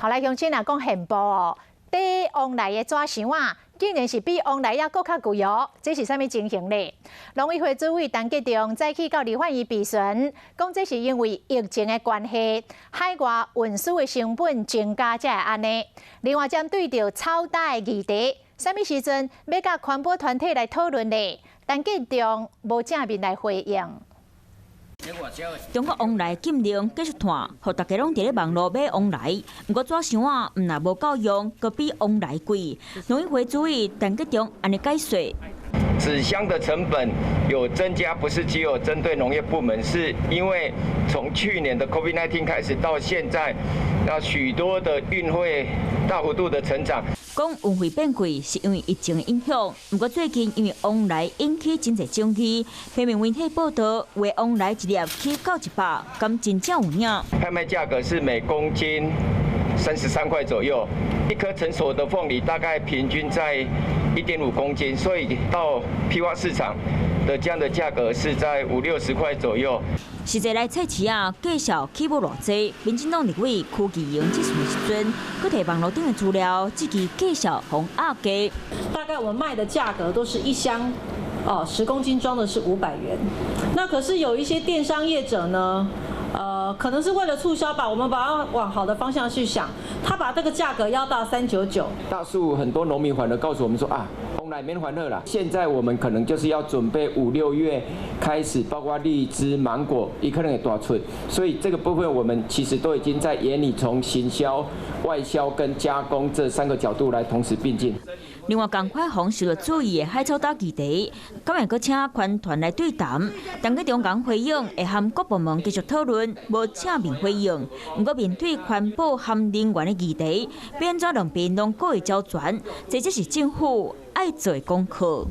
好來，鄉親啊，講現報哦，綴往來的紙箱仔，竟然是比往來猶閣較貴哦，這是啥物情形咧？農委會主委陳吉仲早起到立法院備詢，講這是因為疫情的關係，海外運輸的成本增加才會按呢。另外，針對著草膽的議題，啥物時陣欲佮環保團體來討論咧？陳吉仲無正面來回應。中國往來禁令繼續拖，予大家攏佇咧網路買往來。毋過紙箱仔毋但無夠用，閣比往來貴。農委會主委陳吉仲按呢解說。紙箱的成本有增加，不是只有針對農業部門，是因為從去年的 COVID-19 開始到現在，那許多的運費大幅度的成長。講運費變貴是因為疫情的影響，毋過最近因為往來引起真濟爭議，平面媒體報道話往來一粒起到100，敢真正有影？拍賣價格是每公斤33塊左右，一顆成熟的鳳梨大概平均在1.5公斤，所以到批發市場的這樣的價格是在五六十塊左右。實際來菜市仔，價數起無偌濟。民進黨立委柯繼榮質詢的時陣，閣提網路頂的資料，這支價數予壓低。大概我們賣的價格都是一箱，哦，10公斤裝的是500元。那可是有一些電商業者呢，可能是為了促銷吧，我們把它往好的方向去想，他把這個價格壓到399。大數很多農民反而告訴我們說啊，往來免煩惱啦。現在我們可能就是要準備五六月開始，包括荔枝、芒果，伊可能會大出，所以這個部分我們其實都已經在研擬，從行銷、外銷跟加工這三個角度來同時並進。另外，仝款予受到注意的海草膽議題，今日閣請環團來對談，陳吉仲講回應會和各部門繼續討論，無正面回應。毋過面對環保和能源的議題，欲按怎兩邊攏顧會周全，這才是政府愛做的功課。